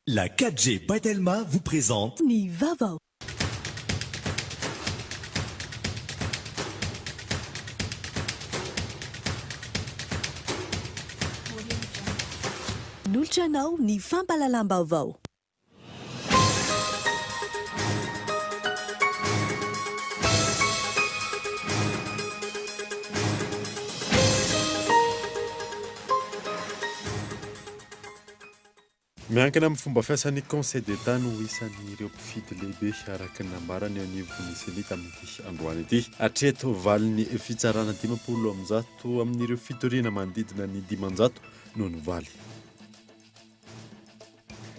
La 4G by Telma vous présente. Ny vaovao. Manolotra anao ny fampahalalam-baovao. Miankina amin'ny fomba fiasan'ny Conseil d'Etat no isan'ireo mpifidy lehibe, araka ny nambarany eo anivon'ny Ceni tamin'ity androany ity. Hatreto, valin'ny fitsarana 150 amin'ireo fitoriana manodidina ny 500 no nivaly.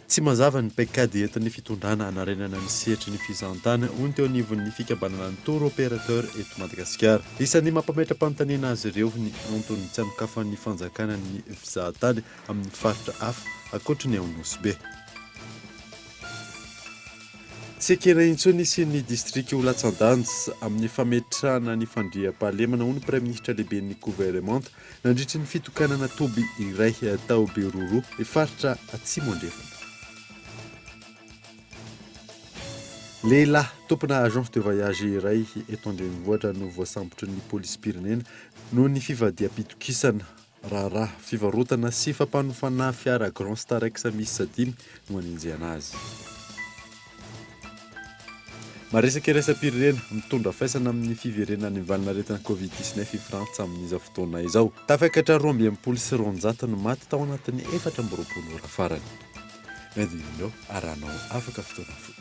Tsy mazava ny paikady entin'ny fitondrana hanarenana ny sehatry ny fizahantany, hoy ny teo anivon'ny fikambanana ny Tour Opérateur eto Madagasikara. Isan'ny mampametra-panontaniana azy ireo ny antony tsy hanokafan'ny fanjakana ny fizahantany amin'ny faritra hafa ankoatry ny ao Nosy Be. Tsy ekena intsony hisian'ny distrika ho latsa-danja amin'ny fametrahana ny fandriampahalemana, hoy ny Praiminisitra lehiben'ny governemanta Nandritry ny fitokanana toby iray tao Beroro, faritra Atsimo Andrefana. Lehilahy tompona agence de voyage iray eto an-drenivohitra no voasambotry ny polisim-pirenena noho ny fivadiham-pitokisana. Raharaha fivarotana sy fampanofana fiara Grand Starex miisa dimy no anenjehana azy. Maresaka iraisam-pirenena, mitondra faisana amin'ny fiverenan'ny valanaretina Covid 19 i Frantsa amin'izao fotoana izao. Tafakatra 262 no maty tao anatin'ny 24 ora farany. Ny andininy eo arahanao afaka fotoana fohy.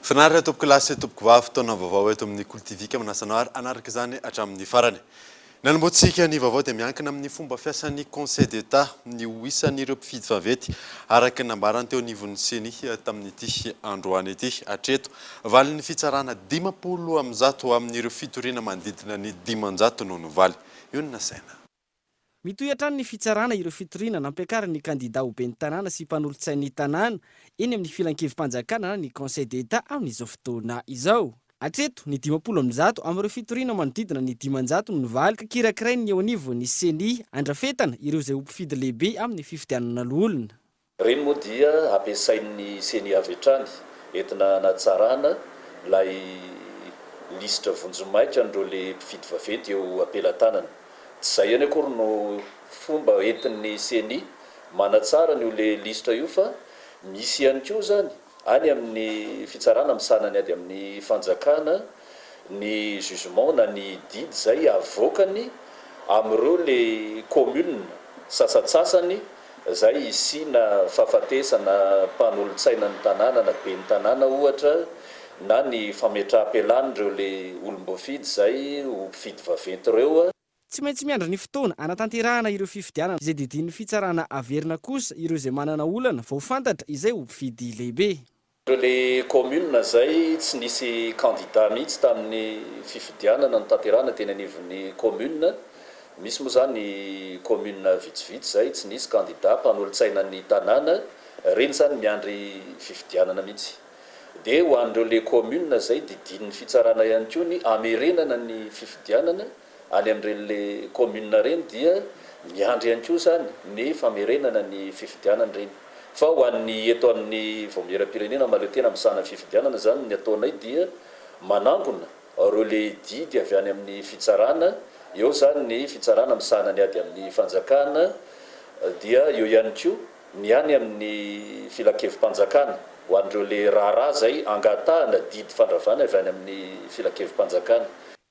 Finaritra tompokolahy sy tompokovavy, taona vaovao eto amin'ny Kolo TV ka manasa anao ary hanaraka izany hatramin'ny farany. Ny hanombohantsika ny vaovao dia miankina amin'ny fomba fiasan'ny Conseil d'Etat ny ho isan'ireo mpifidy vaventy araka ny nambarany teo anivon'ny Ceni tamin'ity androany ity. Hatreto, valin'ny fitsarana 50 amin'ireo fitoriana manodidina ny 500 no nivaly. Io no nasaina. Mitohy hatrany ny fitsarana ireo fitoriana nampiakarin'ny kandida ho ben'ny tanàna sy mpanolotsain'ny tanàna eny amin'ny filankevi-panjakana na ny Conseil d'Etat amin'izao fotoana izao. Hatreto, ny 150 amin'ireo fitoriana manodidina ny 500 no nivaly ka kirakirain'ny eo anivon'ny Ceni andrafetana ireo izay ho mpifidy lehibe amin'ny fifidianana loholona. Ireny moa dia ampiasain'ny Ceni avy hatrany entina hanatsarana ilay lisitra vonjimaika an'ireo le mpifidy vaventy eo am-pelatanana. Tsy izay ihany akory no fomba entin'ny Ceni manatsara an'io le lisitra io fa misy ihany koa izany Any amin'ny fitsarana misahana ny ady amin'ny fanjakana ny jugement na ny didy izay avoakany amin'ireo le commune sasatsasany izay hisiana fahafatesana mpanolotsaina ny tanàna na ben'ny tanàna ohatra na ny fametraham-pialan'ireo le olom-boafidy izay ho mpifidy vaventy ireo. Tsy maintsy miandry ny fotoana hanatanterahana ireo fifidianana izay didian'ny fitsarana averina kosa ireo izay manana olana vao fantatra izay ho mpifidy lehibe. Ireo le commune izay tsy nisy candidat mihitsy tamin'ny fifidianana notanterahana teny anivon'ny commune, misy moa izany commune vitsivitsy izay tsy nisy candidat mpanolotsaina ny tanàna, ireny izany miandry fifidianana mihitsy. Dia ho an'ireo le commune izay didian'ny fitsarana ihany koa ny hamerenana ny fifidianana, Any amin'ireny le commune ireny dia miandry ihany koa izany ny famerenana ny fifidianana ireny. Fa ho an'ny eto amin'ny Vaomieram-pirenena mahaleo tena misahana ny fifidianana izany ny ataonay dia manangona ireo le didy avy any amin'ny fitsarana, eo izany ny fitsarana misahana ny ady amin'ny fanjakana dia eo ihany koa ny any amin'ny filankevi-panjakana ho an'ireo le raharaha izay angatahana didy fandravana avy any amin'ny filankevi-panjakana.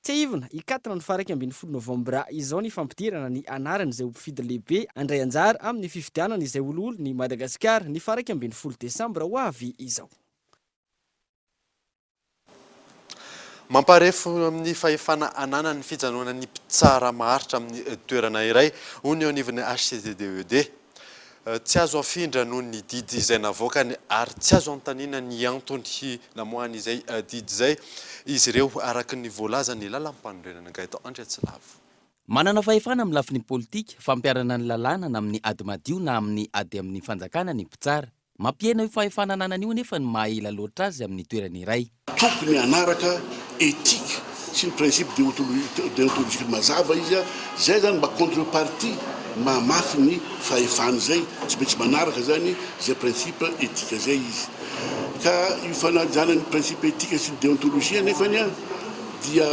Tsiahivina, hikatona ny faha 11 novambra izao ny fampidirana ny anarany izay ho mpifidy lehibe handray anjara amin'ny fifidianana izay ho loholon'i Madagasikara ny faha 11 desambra ho avy izao. Mamparefo amin'ny fahefana ananany ny fijanonan'ny mpitsara maharitra amin'ny toerana iray, hoy ny eo anivon'ny HCDDED. Tsy azo afindra noho ny didy izay navoakany ary tsy azo anontaniana ny antony namoahany izay didy izay izy ireo, araka ny voalazan'ny lalàmpanorenana. Gaëtan Andriatsilavo. Manana fahefana amin'ny lafiny politika, fampiharana ny lalàna na amin'ny ady madio na amin'ny ady amin'ny fanjakana ny mpitsara. Mampihena io fahefana ananany io anefa ny maha ela loatra azy amin'ny toerana iray. Tokony hanaraka éthique sy ny principe déontologique mazava izy, zay zany mba contrepartie mahamafy ny fahefany zay, tsy maintsy manaraka zany zay principe éthique zay izy. Ka io fanajana ny principe éthique sy ny déontologie anefany dia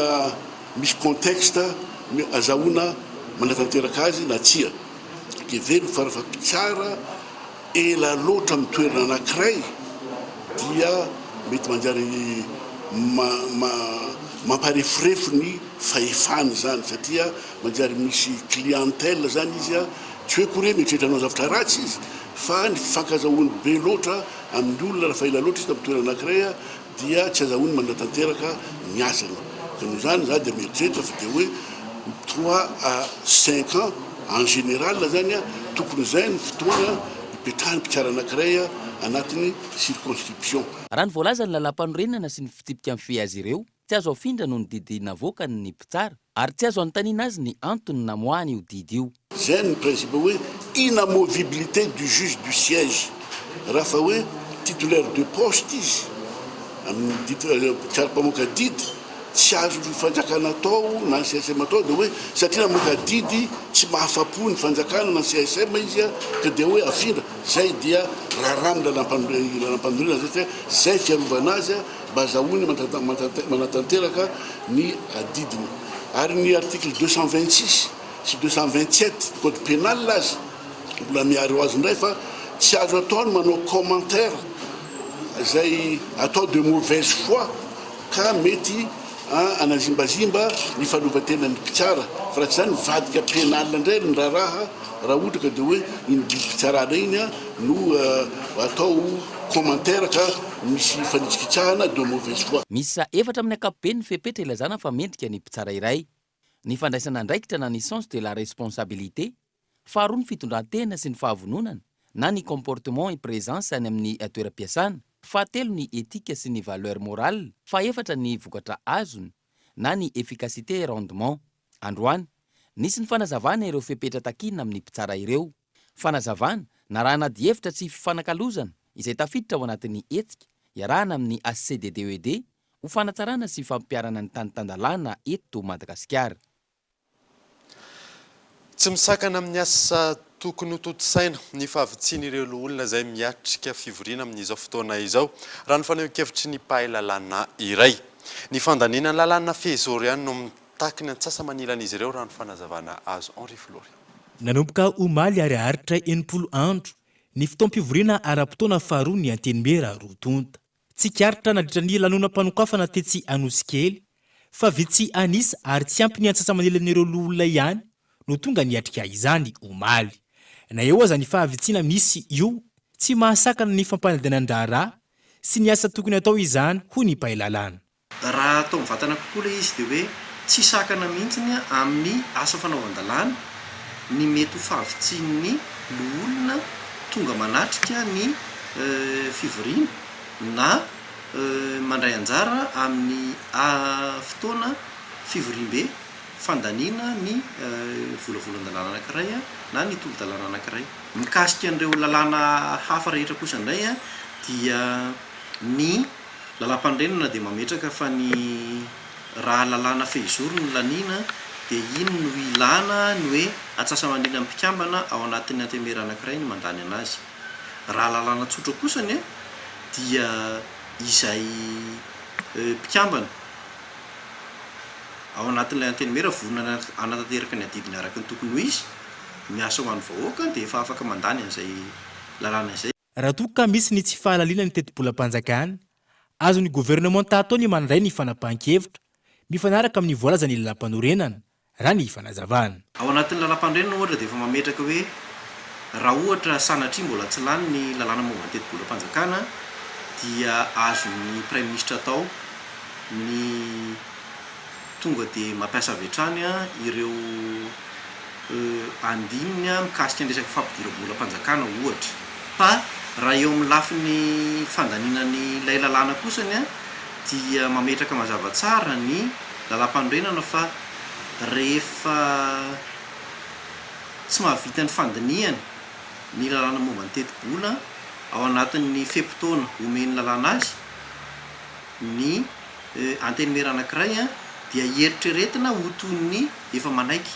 misy contexte azahoana manatanteraka azy na tsia. Heveriko fa raha mpitsara ela loatra amin'ny toerana anankiray dia mety manjary mampareforefo ny fahefany izany satria manjary misy clientèle izany izy, tsy hoe akory hoe mieritreritra hanao zavatra ratsy izy fa ny fifankazahoany be loatra amin'ny olona rehefa ela loatra izy tamin'ny toerana anankiray dia tsy azahoany manatanteraka ny asany ka noho izany za dia mieritreritra fa dia hoe 3 à 5 ans en général zany tokony izay ny fotoana hipetrahan'ny mpitsara anankiray anatin'ny circonscription. Raha ny voalazan'ny lalàmpanorenana sy ny fitsipika mifehy azy ireo, tsy azo afindra noho ny didy navoakany ny mpitsara ary tsy azo anontaniana azy ny antony namoahany io didy io. Zay ny principe hoe inamovibilité du juge du siège, raha fa hoe titulaire de poste izy amin'ny didy mpitsara mpamoaka didy, tsy azon'ny fanjakana atao na ny CSM atao dia hoe satria namoaka didy tsy mahafapo ny fanjakana na ny CSM izy ka dia hoe afindra, zay dia raharaha amin'ny lalampanorenana zay satria zay fiarovana azy mba azahoany manatanteraka ny adidiny ary ny article 226 sy 227 code pénal aza mbola miaro azy indray fa tsy azo atao ny manao commentaire izay atao de mauvaise foi ka mety hanazimbazimba ny fahaleovantenan'ny mpitsara fa raha tsy izany mivadika pénal indray ny raharaha raha ohatra ka dia hoe iny didim-pitsarana iny no atao commentaire ka misy fanitsikitsahana de mauvaise foi. Miisa efatra amin'ny ankapobeny ny fepetra ilazana fa mendrika ny mpitsara iray. Ny fandraisana andraikitra na ny sens de la responsabilité, faharoa ny fitondran-tena sy ny fahavononana na ny comportement et présence any amin'ny toeram-piasana, fahatelo ny éthique sy ny valeur morale, fahefatra ny vokatra azony na ny efficacité et rendement. Androany, nisy ny fanazavana ireo fepetra takiana amin'ny mpitsara ireo. Fanazavana, narahana adihevitra sy fifanakalozana izay tafiditra ao anatin'ny hetsika iarahana amin'ny HCDDED ho fanatsarana sy fampiharana ny tany tan-dalàna eto Madagasikara. Tsy misakana amin'ny asa tokony ho tontosaina ny fahavitsian'ireo loholona izay miatrika fivoriana amin'izao fotoana izao, raha ny fanehoan-kevitry ny mpahay lalàna iray. Ny fandaniana ny lalàna fehizoro ihany no mitaky ny antsasa-manilan'izy ireo, raha ny fanazavana azo. Henri Floria. Nanomboka omaly ary haharitra 60 andro ny fotoam-pivoriana ara-potoana faharoa ny Antenimiera roa tonta. Tsikaritra nandritra ny lanonam-panokafana tetsy Anosikely fa vitsy an'isa ary tsy ampy ny antsasa-manilan'ireo loholona ihany no tonga niatrika izany omaly. Na eo aza ny fahavitsiana misy io, tsy mahasakana ny fampandehanan-draharaha sy ny asa tokony atao izany, hoy ny mpahay lalàna. Raha atao mivantana kokoa ilay izy dia hoe tsy sakana mihitsy amin'ny asa fanaovan-dalàna ny mety ho fahavitsian'ny loholona tonga manatrika ny fivoriana na mandray anjara amin'ny fotoana fivoriambe fandaniana ny volavolan-dalàna anankiray na ny tolo-dalàna anankiray. Mikasika an'ireo lalàna hafa rehetra kosa indray dia ny Lalàmpanorenana dia mametraka fa ny raha lalàna fehizoro no laniana dia iny no ilana ny hoe atsasa-manila ny mpikambana ao anatin'ny antenimiera anankiray ny mandany anazy. Raha lalàna tsotra kosany dia izay mpikambana ao anatin'ilay antenimiera vonona hanatanteraka ny adidiny araka ny tokony ho izy, miasa ho an'ny vahoaka dia efa afaka mandany an'izay lalàna izay. Raha toa ka misy ny tsy fahalaliana ny tetibolam-panjakana, azon'ny governemanta atao ny mandray ny fanapahan-kevitra mifanaraka amin'ny voalazan'ny lalàmpanorenana, raha ny fanazavana. Ao anatin'ny lalàmpanorenana ohatra dia efa mametraka hoe raha ohatra sanatria mbola tsy lany ny lalàna momba ny tetibolam-panjakana dia azon'ny praiminisitra atao ny tonga dia mampiasa avy hatrany ireo andininy mikasika ny resaka fampidiram-bolam-panjakana ohatra. Fa raha eo amin'ny lafiny fandaniana ny ilay lalàna kosany dia mametraka mazava tsara ny lalàmpanorenana fa rehefa tsy mahavita ny fandinihana ny lalàna momba ny tetibola. Ao anatin'ny fe-potoana omen'ny lalàna azy, ny Antenimiera anankiray dia eritreretina ho toy ny efa manaiky,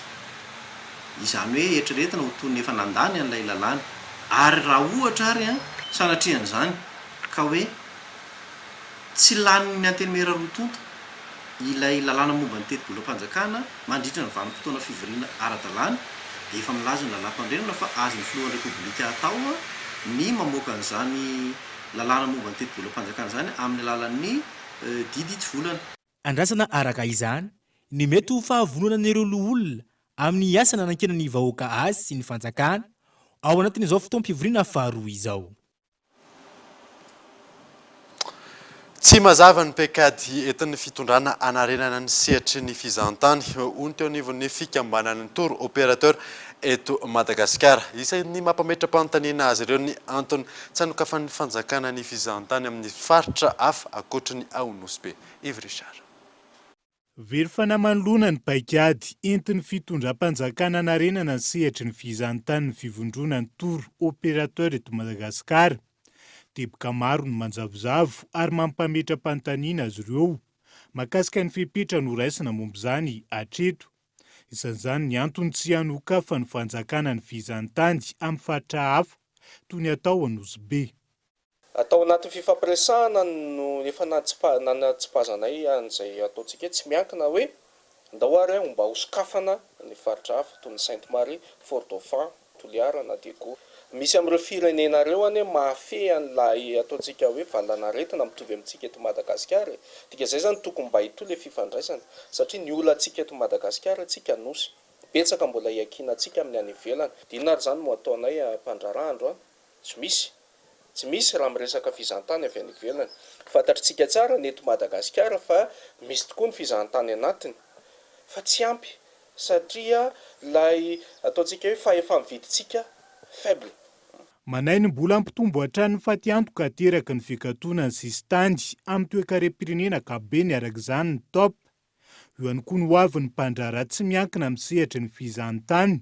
izany hoe eritreretina ho toy ny efa nandany an'ilay lalàna. Ary raha ohatra ary sanatrian'izany ka hoe tsy lanin'ny Antenimiera roa tonta ilay lalàna momba ny tetibolam-panjakana mandritra ny vanim-potoana fivoriana ara-dalàna, dia efa milaza ny lalàmpanorenana fa azon'ny Filohan'ny Repoblika atao ny mamoaka an'izany lalàna momba ny tetibolam-panjakana izany amin'ny alalan'ny didy hitsivolana. Andrasana araka izany ny mety ho fahavononan'ireo loholona amin'ny asa nanankinan'ny vahoaka azy sy ny fanjakana ao anatin'izao fotoam-pivoriana faharoa izao. Tsy mazava ny paikady entin'ny fitondrana hanarenana ny sehatry ny fizahantany, hoy ny teo anivon'ny fikambanan'ny Tour Opérateur eto Madagasikara. Isan'ny mampametra-panontaniana azy ireo ny antony tsy hanokafan'ny fanjakana ny fizahantany amin'ny faritra hafa ankoatry ny ao Nosy Be. Yves Richard. Very fanahy manoloana ny paikady entin'ny fitondram-panjakana hanarenana ny sehatry ny fizahantany ny fivondronan'ny Tour Opérateur eto Madagasikara. Teboka maro no manjavozavo ary mampametra-panontaniana azy ireo mahakasika ny fepetra noraisina momba izany hatreto. Isan'izany ny antony tsy hanokafan'ny fanjakana ny fizahantany amin'ny faritra hafa toy ny atao Nosy Be. Tao anatin'ny fifampiresahana no efa nanitsipazanay an'izay ataontsika hoe tsy miankina hoe ndao ary mba hosokafana ny faritra hafa toy ny Sainte Marie, Fort Dauphin, Toliara na Diego. Misy amin'ireo firenena ireo anie mahafehy an'ilay ataontsika hoe valanaretina mitovy amintsika eto Madagasikara e. Dikan'izay izany tokony mba hitohy ilay fifandraisana satria ny olantsika eto Madagasikara tsika nosy. Betsaka mbola iankinantsika amin'ny any ivelany. Dia inona ary izany no ataonay mpandraharaha androany? Tsy misy. Tsy misy raha miresaka fizahantany avy any ivelany. Fantatritsika tsara ny eto Madagasikara fa misy tokoa ny fizahantany anatiny. Fa tsy ampy satria ilay ataontsika hoe fahefa-mividintsika faible. Manahy ny mbola hampitombo hatrany ny fatiantoka ateraky ny fikatonan'ny sisintany amin'ny toekarem-pirenena ankapobeny araka izany ny Top. Eo ihany koa ny hoavin'ny mpandraharaha tsy miankina amin'ny sehatry ny fizahantany,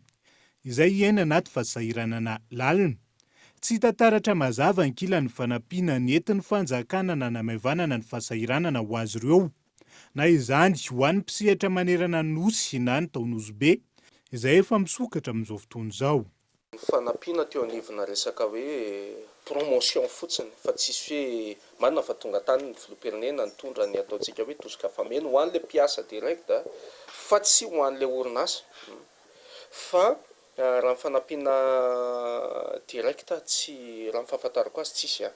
izay hiaina anaty fahasahiranana lalina. Tsy hita taratra mazava ankilan'ny fanampiana nentin'ny fanjakana nanamaivanana ny fahasahiranana ho azy ireo, na izany ho an'ny mpisehatra manerana ny Nosy na ny tao Nosy Be, izay efa misokatra amin'izao fotoana izao. Ny fanampiana teo anivona resaka hoe promotion fotsiny fa tsisy hoe marina fa tonga tany ny filoham-pirenena nitondra ny ataontsika hoe tosika fameno ho an'ilay mpiasa direct fa tsy ho an'ilay orinasa fa raha ny fanampiana direct tsy raha ny fahafantarako azy tsisy an!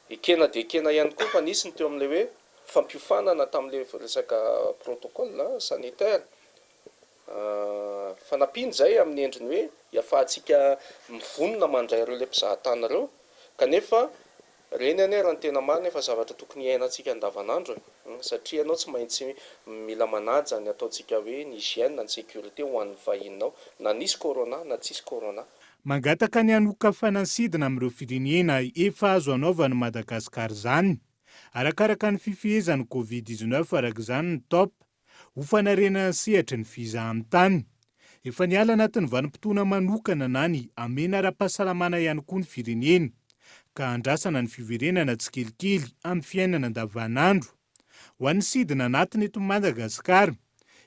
Ekena dia ekena ihany koa fa nisy ny teo amin'ilay hoe fampiofanana tamin'ilay resaka protocole sanitaire Fanampiana izay amin'ny endriny hoe hiafahantsika mivonona mandray ireo ilay mpizahatany ireo kanefa ireny anie raha ny tena marina efa zavatra tokony hiainantsika andavanandro e! satria ianao tsy maintsy mila manaja ny ataontsika hoe ny hygiène, ny sécurité ho an'ny vahininao na nisy corona na tsisy corona. Mangataka ny hanokafana ny sidina amin'ireo firenena efa azo anaovan'i Madagasikara izany. Arakaraka ny fifehezan'ny Covid 19 araka izany ny Top ho fanarenana ny sehatry ny fizahantany. Efa niala anatin'ny vanim-potoana manokana na ny hamehana ara-pahasalamana ihany koa ny firenena, ka andrasana ny fiverenana tsikelikely amin'ny fiainana andavanandro. Ho an'ny sidina anatiny eto Madagasikara,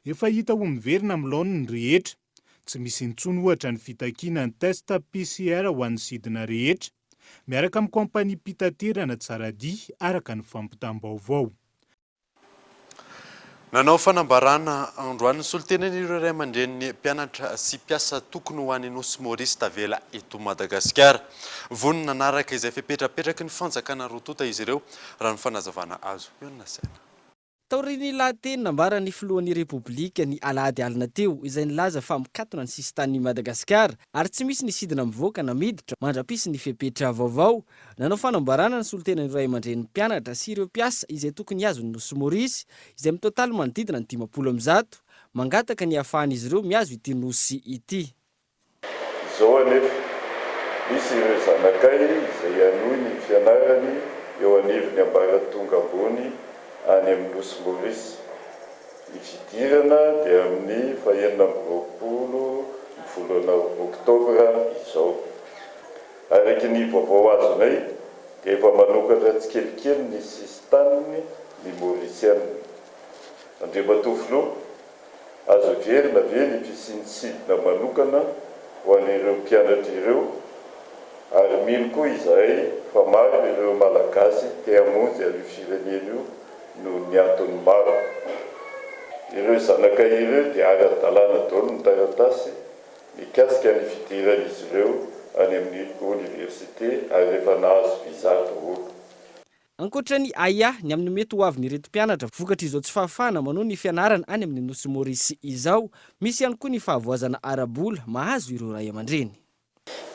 efa hita ho miverina amin'ny laoniny ny rehetra. Tsy misy intsony ohatra ny fitakiana ny test PCR ho an'ny sidina rehetra, miaraka amin'ny kaompaniam-pitaterana Tsaradia, araka ny fampitam-baovao. Nanao fanambarana androany ny solontenan'ireo ray aman-drenin'ny mpianatra sy mpiasa tokony ho any Nosy Maurice tavela eto Madagasikara. Vonona hanaraka izay fepetra apetraky ny fanjakana roa tonta izy ireo, raha ny fanazavana azo. Eo no nasaina. Taorian'ny lahateny nambaran'ny filohan'ny Repoblika ny alahady alina teo, izay nilaza fa mikatona ny sisintanin'i Madagasikara ary tsy misy ny sidina mivoaka na miditra mandra-pisy ny fepetra vaovao, Nanao fanambarana ny solontenan'ireo ray aman-drenin'ny mpianatra sy ireo mpiasa izay tokony hihazo ny Nosy Maurice, izay mitotaly manodidina ny 150, mangataka ny hahafahan'izy ireo mihazo ity Nosy ity. Izao anefa, misy ireo zanakay izay hanohy ny fianarany eo anivon'ny ambaratonga ambony any amin'ny Nosy Maurice. Ny fidirana dia amin'ny fahenina amby roapolo ny volana oktobra izao. Araka ny vaovao azonay dia efa manokatra tsikelikely ny sisin-taniny ny Maorisiana. Andriamatoa Filoha, azo heverina ve ny fisian'ny sidina manokana ho an'ireo mpianatra ireo? Ary mino koa izahay fa maro ireo Malagasy te hamonjy an'io firenena io noho ny antony maro. Ireo zanakay ireo dia ara-dalàna daholo ny taratasy mikasika ny fidiran'izy ireo any amin'ny oniversite ary efa nahazo visa daholo. Ankoatra ny ahiahy ny amin'ny mety ho avin'ireto mpianatra vokatr'izao tsy fahafahana manohy ny fianarana any amin'ny Nosy Maurice izao, misy ihany koa ny fahavoazana ara-bola mahazo ireo ray aman-dreny.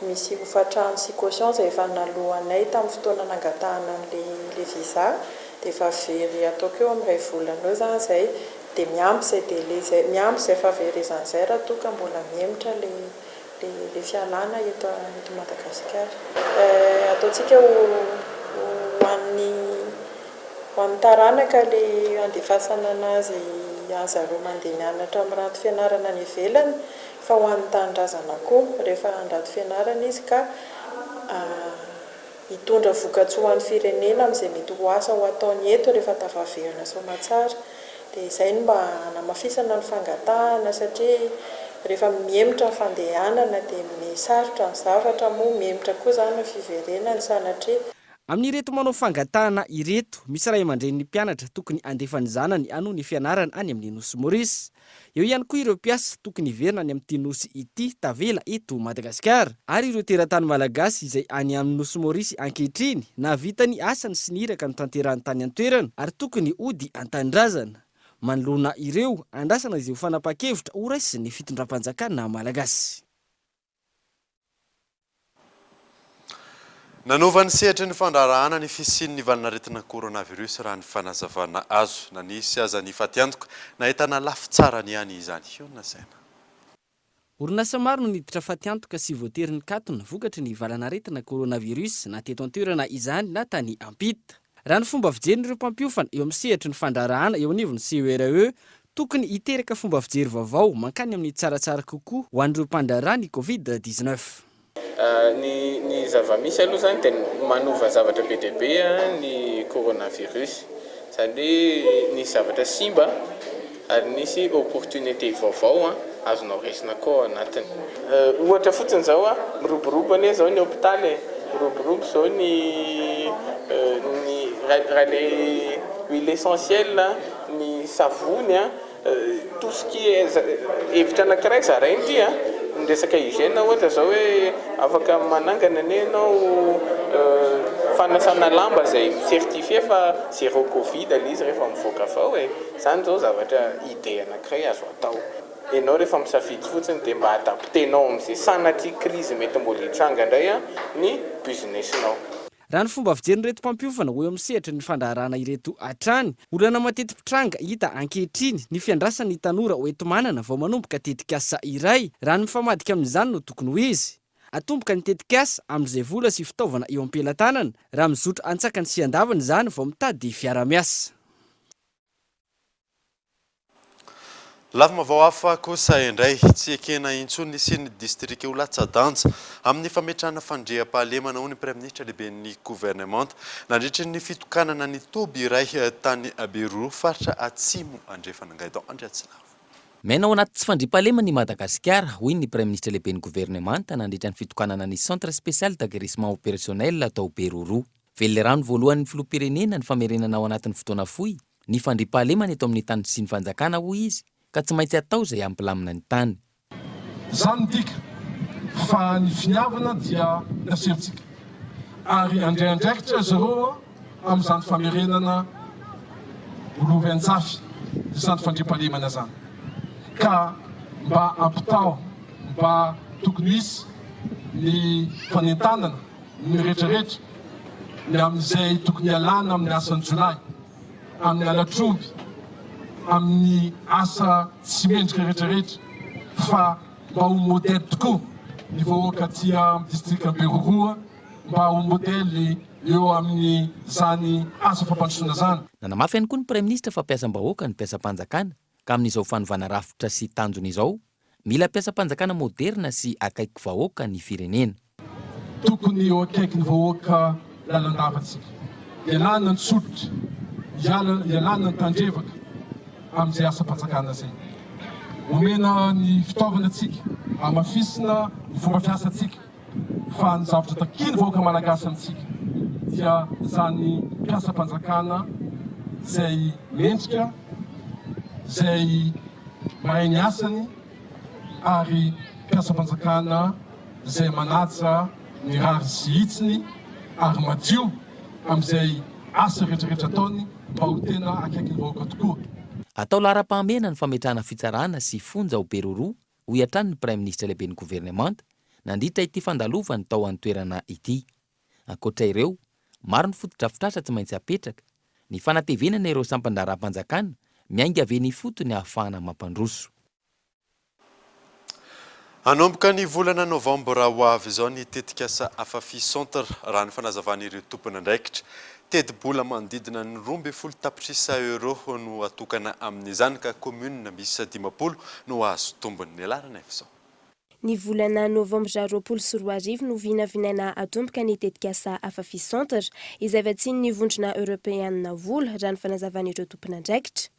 Misy hofantrano sy caution izay efa naloanay tamin'ny fotoana nangatahana an'ilay visa dia efa very ataoko eo amin'ny iray volana eo izany izay dia miampy izay délai izay, miampy izay fahaverezana izay raha toa ka mbola mihemotra ilay ilay fialana eto eto Madagasikara. Ataontsika ho ho an'ny ho an'ny taranaka ilay andefasana anazy an-zareo mandeha mianatra miranto fianarana any ivelany fa ho an'ny tanindrazana koa rehefa handrato fianarana izy ka hitondra vokatsoa ho an'ny firenena amin'izay mety ho asa ho ataony eto rehefa tafaverina soamatsara. Dia izay no mba hanamafisana ny fangatahana satria rehefa mihemotra ny fandehanana dia miha-sarotra ny zavatra moa mihemotra koa izany ny fiverenany sanatria. Amin'ireto manao fangatahana ireto, misy ray aman-drenin'ny mpianatra tokony handefa ny zanany hanohy ny fianarana any amin'ny Nosy Maurice. Eo ihany koa ireo mpiasa tokony hiverina any amin'ity nosy ity tavela eto Madagasikara ary ireo teratany malagasy izay any amin'ny nosy Maorisy ankehitriny nahavita ny asany sy ny iraka notanterahany tany an-toerana ary tokony hody an-tanindrazana. Manoloana ireo, andrasana izay ho fanapahan-kevitra horaisin'ny fitondram-panjakana malagasy. Nanova ny sehatry ny fandraharahana ny fisian'ny valanaretina coronavirus raha ny fanazavana azo. Na nisy aza ny fatiantoka, nahitana lafy tsarany ihany izany. Hionona saina. Orinasa maro no niditra fatiantoka sy voatery nikatona vokatry ny valanaretina coronavirus na teto an-toerana izany na tany ampita. Raha ny fomba fijerin'ireo mpampiofana eo amin'ny sehatry ny fandraharahana eo anivon'ny CERAE, tokony hiteraka fomba fijery vaovao mankany amin'ny tsaratsara kokoa ho an'ireo mpandraharaha ny Covid 19. Ny ny zava-misy aloha izany dia manova zavatra be dia be ny coronavirus. Izany hoe nisy zavatra simba ary nisy opportunité vaovao azonao raisina koa ao anatiny. Ohatra fotsiny izao, miroborobo anie izao ny hopitaly e, miroborobo izao ny ny raha ilay huile essentielle, ny savony. Tout ce qui est hevitra anankiray zaraina ity an, ny resaka hygiène ohatra zao hoe afaka manangana anie ianao fanasana lamba izay mi-certifier fa zéro covid ilay izy rehefa mivoaka avy ao e, izany zao zavatra idée anankiray azo atao. Ianao rehefa misafidy fotsiny dia mba adapter-nao amin'izay sanatria crise mety mbola hitranga indray ny business-nao. Raha ny fomba fijerin'ireto mpampiofana ho eo amin'ny sehatry ny fandraharahana ireto hatrany, olana mateti-pitranga hita ankehitriny ny fiandrasan'ny tanora ho enti-manana vao manomboka tetikasa iray, raha ny mifamadika amin'izany no tokony ho izy. Atomboka ny tetikasa amin'izay vola sy fitaovana eo am-pelatanana, raha mizotra antsakany sy andavany izany vao mitady fiara-miasa. Lafim-baovao hafa kosa indray, tsy ekena intsony ny hisian'ny distrika ho latsa-danja amin'ny fametrahana fandriampahalemana, hoy ny Praiminisitra lehiben'ny governemanta, nandritry ny fitokanana ny toby iray tany Beroroha, faritra Atsimo Andrefana. Gaëtan Andriatsinavo. Miaina ao anaty tsy fandriampahalemana i Madagasikara, hoy ny Praiminisitra lehiben'ny governemanta nandritra ny fitokanana ny Centre Spécial d'Aguerrissement Opérationnel tao Beroroha. Velirano voalohan'ny Filoham-pirenena ny famerenana ao anatin'ny fotoana fohy ny fandriampahalemana eto amin'ny tany sy ny fanjakana, hoy izy, ka tsy maintsy atao izay hampilamina ny tany. Izany midika fa ny finiavana dia nasehontsika ary handray andraikitra zareo amin'izany famerenana ho lovain-jafy izany fandriampahalemana izany ka mba ampitao mba tokony hisy ny fanentanana ny rehetrarehetra ny amin'izay tokony hialana amin'ny asan-jiolahy. amin'ny halatr'omby, amin'ny asa tsy mendrika rehetra rehetra fa mba ho modèle tokoa ny vahoaka aty amin'ny distrikan'i Beroroha mba ho modèle eo amin'izany asa fampandrosoana izany. Nanamafy ihany koa ny Praiminisitra fa mpiasam-bahoaka ny mpiasam-panjakana ka amin'izao fanovana rafitra sy tanjona izao, mila mpiasam-panjakana moderina sy akaiky vahoaka ny firenena. Tokony eo akaikin'ny vahoaka lalandava tsika. Ialana ny tsolotra, ialana ny tandrevaka amin'izay asam-panjakana izay. Omena ny fitaovana tsika, hamafisina ny fomba fiasantsika fa ny zavatra takian'ny vahoaka malagasy amintsika dia izany mpiasam-panjakana izay mendrika, izay mahay ny asany ary mpiasam-panjakana izay manaja ny rariny sy hitsiny ary madio amin'izay asa rehetrarehetra ataony mba ho tena akaikin'ny vahoaka tokoa. Atao laharam-pahamehana ny fametrahana fitsarana sy fonja ao Beroroha, hoy hatrany ny Praiminisitra lehiben'ny governemanta, nandritra ity fandalovany tao an-toerana ity. Ankoatra ireo, maro ny fotodrafitrasa tsy maintsy apetraka, ny fanatevenana ireo sampan-draharaham-panjakana miainga avy eny ifotony ahafahana mampandroso. Hanomboka ny volana novambra ho avy izao ny tetikasa Afafi Centre, raha ny fanazavan'ireo tompon'andraikitra. Tetibola manodidina ny 12 tapitrisa euros no hatokana amin'izany ka kaominina miisa 50 no hahazo tombony. Ny laharana efa izao. Ny volana novambra 2020 no vinavinaina hatomboka ny tetikasa Afafi Centre, izay vatsian'ny Vondrona Eoropeanina vola, raha ny fanazavan'ireo tompon'andraikitra.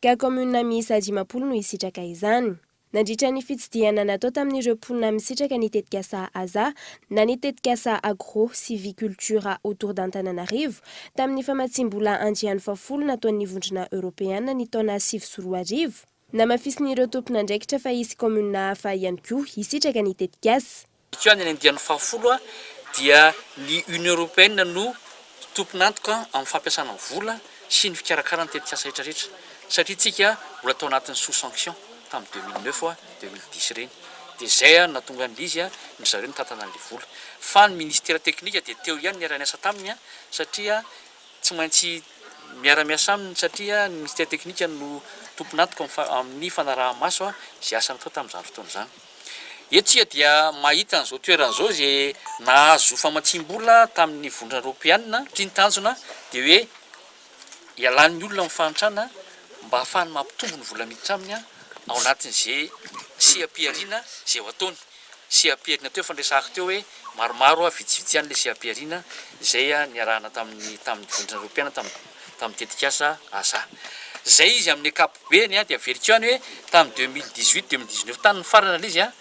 Ka kaominina miisa 50 no hisitraka izany. Nandritra ny fitsidihana natao tamin'ireo mponina misitraka ny tetikasa Aza na ny tetikasa Agro Civiculture autour d'Antananarivo tamin'ny famatsiam-bola andiany fahafolo nataon'ny Vondrona Eoropeana ny taona 2009, namafisin'ireo tompon'andraikitra fa hisy kaominina hafa ihany koa hisitraka ny tetikasa. Koa any andiany fahafolo dia ny Union Européenne no tompon'antoka amin'ny fampiasana vola sy ny fikarakarana ny tetikasa rehetra rehetra satria tsika mbola tao anatin'ny sous sanction tamin'ny 2009, 2010 ireny dia izay no nahatonga an'ilay izy ny zareo nitantana an'ilay vola fa ny ministera teknika dia teo ihany niara-niasa taminy satria Tsy maintsy miara-miasa aminy satria ny Ministera teknika no tompon'antoka amin'ny fanaraha-maso izay asa natao tamin'izany fotoana izany. Eto isika dia mahita an'izao toerana izao izay nahazo famatsiam-bola tamin'ny Vondrona Eoropeanina satria ny tanjona dia hoe hialan'ny olona amin'ny fahantrana mba hahafahany mampitombo ny vola miditra aminy ao anatin'izay seha-pihariana izay ho ataony. Seha-pihariana teo efa niresahako teo hoe maromaro a, vitsivitsy ihany ilay seha-pihariana izay niarahana tamin'ny tamin'ny vondrona eoropeana tamin'ny tamin'ny tetikasa ASA. Izay izy amin'ny ankapobeny dia averiko ihany hoe tamin'ny 2018, 2019 tany nifarana ilay izy a.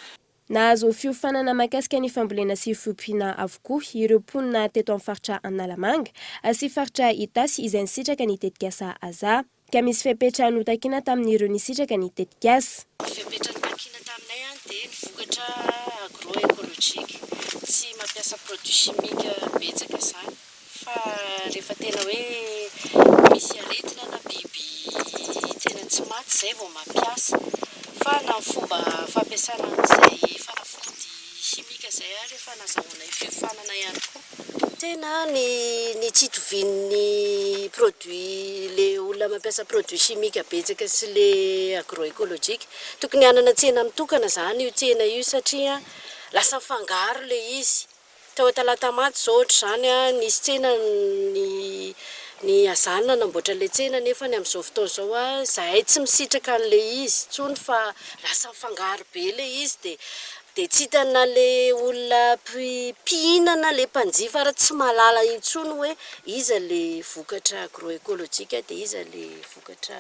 Nahazo fiofanana mahakasika ny fambolena sy fiompiana avokoa ireo mponina teto amin'ny faritra Analamanga sy faritra Itasy izay nisitraka ny tetikasa ASA. Ka misy fepetra notakiana tamin'ireo nisitraka ny tetikasa. Ny fepetra notakiana taminay dia ny vokatra agroecologique, tsy mampiasa produit chimique betsaka izany fa rehefa tena hoe misy aretina na biby tena tsy maty izay vao mampiasa fa na ny fomba fampiasana an'izay fanafody chimique izay ary efa nazahoanay fiofanana ihany koa. Tena ny ny tsy itovian'ny produit le olona mampiasa produit chimique betsaka sy le agroecologique. Tokony hanana tsena mitokana zany io tsena io satria lasa mifangaro le izy. Tao Talatamaty zao ohatr'izany nisy tsena ny ny Azan nanamboatra le tsena nefa ny amin'izao fotoana izao zahay tsy misitraka an'le izy intsony fa lasa mifangaro be le izy de Dia tsy hitany na le olona mpihinana le mpanjifa ary tsy mahalala intsony hoe iza le vokatra agroecologique dia iza le vokatra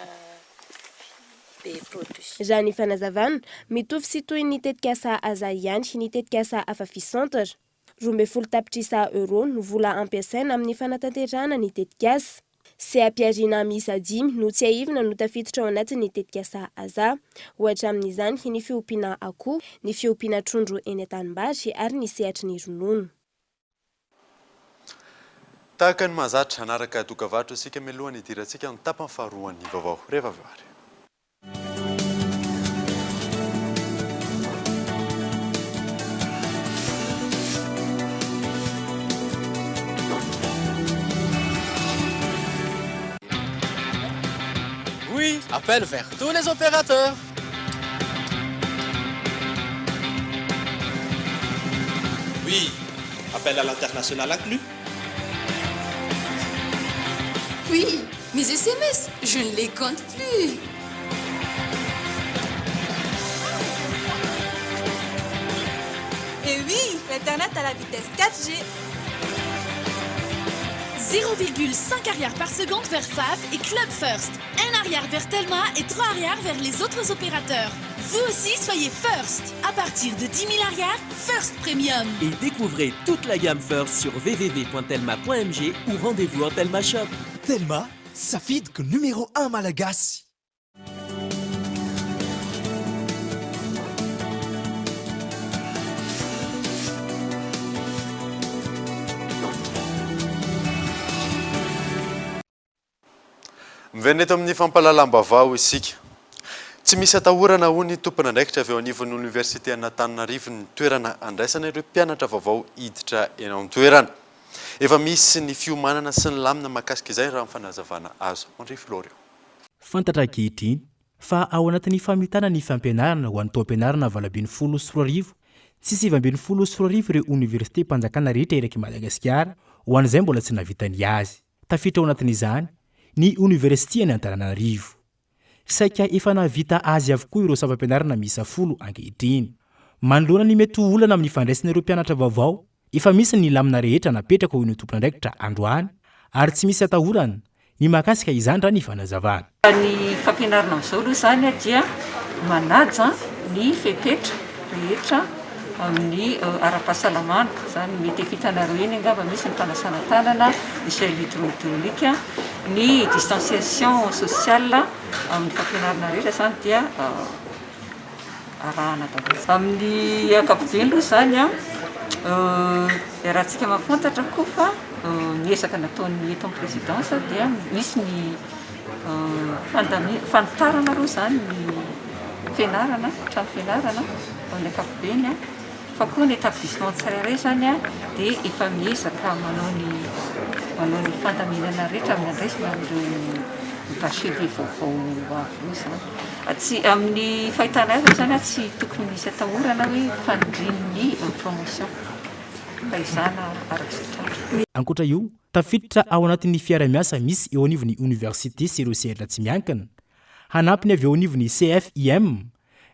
be produit. Raha ny fanazavana, mitovy sy toy ny tetikasa Aza ihany ny tetikasa Afafi Centre. 12 tapitrisa euros no vola ampiasaina amin'ny fanatanterahana ny tetikasa. Seha-pihariana miisa dimy no tsiahivina no tafiditra ao anatin'ny tetikasa Aza. Ohatra amin'izany ny fiompiana akoho, ny fiompiana trondro eny an-tanimbary ary ny sehatry ny ronono. Tahaka ny mahazatra, hanaraka dokavarotra isika mialohan'ny hidirantsika ny tapany faharoan'ny vaovao. Rehefa avy eo ary. Oui, appel vers tous les opérateurs. Oui, appel à l'international inclus. Oui, mes SMS, je ne les compte plus. Et oui, L'internet à la vitesse 4G. 0,5 ariary par seconde vers FAF et Club First. 1 ariary vers Telma et 3 ariary vers les autres opérateurs. Vous aussi, soyez First. À partir de 10 000 ariary, First Premium. Et découvrez toute la gamme First sur www.telma.mg ou rendez-vous en Telma Shop. Telma, safidiko numéro 1 malagasy. Miverina eto amin'ny fampahalalam-baovao isika. Tsy misy atahorana hoy ny tompon'andraikitra avy eo anivon'ny oniversite an'Antananarivo ny toerana andraisana ireo mpianatra vaovao hiditra eny an-toerana. Efa misy ny fiomanana sy ny lamina mahakasika izay raha ny fanazavana azo. Henri Florian. Fantatra ankehitriny fa ao anatin'ny famitana ny fampianarana ho an'ny taom-pianarana 2018 sy 2019 ireo oniversitem-panjakana rehetra erak'i Madagasikara ho an'izay mbola tsy nahavita ny azy. Tafiditra ao anatin'izany ny oniversity any Antananarivo. Saika efa nahavita azy avokoa ireo sampam-pianarana miisa folo ankehitriny. Manoloana ny mety ho olana amin'ny fandraisana ireo mpianatra vaovao, efa misy ny lamina rehetra napetraka hoy ny tompon'andraikitra androany ary tsy misy atahorana ny mahakasika izany raha ny fanazavana. Ny fampianarana amin'izao aloha izany dia manaja ny fepetra rehetra amin'ny ara-pahasalamana, izany mety efa hitanareo eny angamba misy ny fanasana tanana, ny gel hydroalcoolique, ny distanciation sociale amin'ny fampianarana rehetra izany dia arahana daholo. Amin'ny ankapobeny aloha izany iarahantsika mahafantatra koa fa ny ezaka nataon'ny eto amin'ny présidence dia misy ny fanitarana aloha izany ny fianarana, trano fianarana amin'ny ankapobeny fa koa ny établissement tsirairay izany dia efa miezaka manao ny manao ny fandaminana rehetra amin'ny andraisana an'ireo bachelier vaovao ho avy eo izany. Tsy amin'ny fahitana azy aloha izany tsy tokony misy atahorana hoe fanindrian'ny promotion fa ezahana araka izay tratra. Ankoatra io, tafiditra ao anatin'ny fiaraha-miasa misy eo anivon'ny oniversite sy ireo sehatra tsy miankina, hanampy ny avy eo anivon'ny CFIM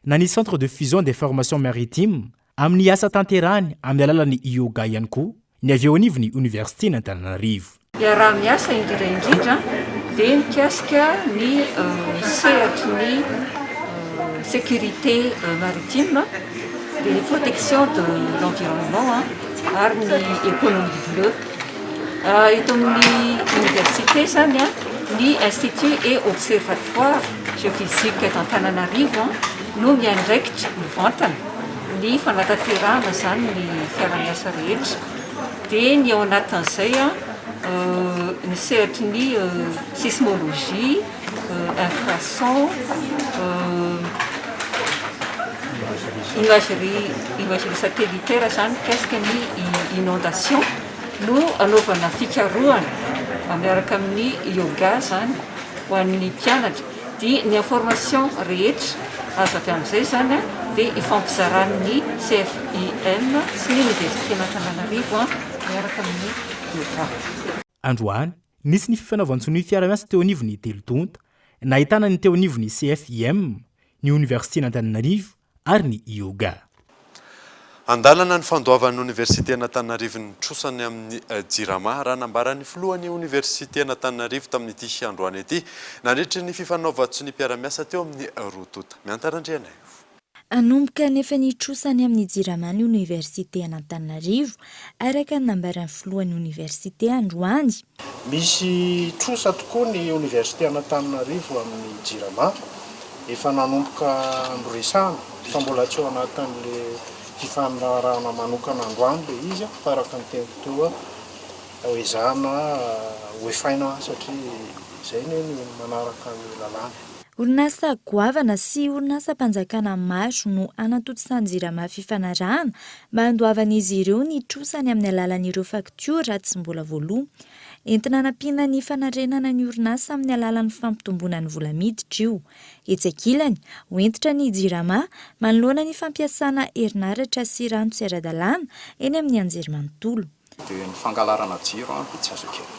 na ny Centre de Fusion des Formations Maritimes amin'ny asa tanterahany amin'ny alalan'ny IOGA ihany koa ny avy eo anivon'ny Oniversiten'Antananarivo. Iaraha-miasa indrindra indrindra dia mikasika ny sehatry ny sécurité maritime, dia ny protection de l'environnement ary ny économie bleue. Eto amin'ny oniversite izany ny Institut et Observatoire Géophysique eto Antananarivo no miandraikitra mivantana ny fanatanterahana izany ny fiaraha-miasa rehetra. Dia ny ao anatin'izay ny sehatry ny sismologie, infrason, imagerie imagerie satellitaire izany mikasika ny inondation. no anaovana fikarohana miaraka amin'ny yoga izany ho an'ny mpianatra dia ny information rehetra azo avy amin'izay izany dia ifampizaran'ny CFIM sy ny Oniversiten'Antananarivo miaraka amin'ny yoga. Androany, nisy ny fifanaovan-tsonia fiaraha-miasa teo anivon'ny telo tonta, nahitana ny teo anivon'ny CFIM, ny Oniversiten'Antananarivo ary ny Yoga. Andalana ny fandoavan'ny Oniversiten'Antananarivo ny trosany amin'ny Jirama, raha nambaran'ny filohan'ny Oniversiten'Antananarivo tamin'ity androany ity, nandritry ny fifanaovan-tsonia mpiara-miasa teo amin'ny roa tonta. Miantara Randrianaivo. Hanomboka hanefa ny trosany amin'ny Jirama ny Oniversiten'Antananarivo, araka ny nambaran'ny filohan'ny Oniversite androany. Misy trosa tokoa ny oniversite an'Antananarivo amin'ny Jirama. Efa nanomboka noresahana fa mbola tsy ao anatin'ilay fifanarahana manokana androany ilay izy fa araka ny teniko teo ho ezahana ho efaina satria izay anie ny manaraka ny lalàna. Orinasa goavana sy orinasam-panjakana maro no hanatontosany Jirama fifanarahana mba handoavan'izy ireo ny trosany amin'ny alalan'ireo faktiora tsy mbola voaloa. Entina hanampiana ny fanarenana ny orinasa amin'ny alalan'ny fampitomboana ny vola miditra io. Etsy ankilany, ho hentitra ny Jirama manoloana ny fampiasana herinaratra sy rano tsy ara-dalàna eny amin'ny anjerimanontolo. Dia ny fangalarana jiro dia tsy azo ekena.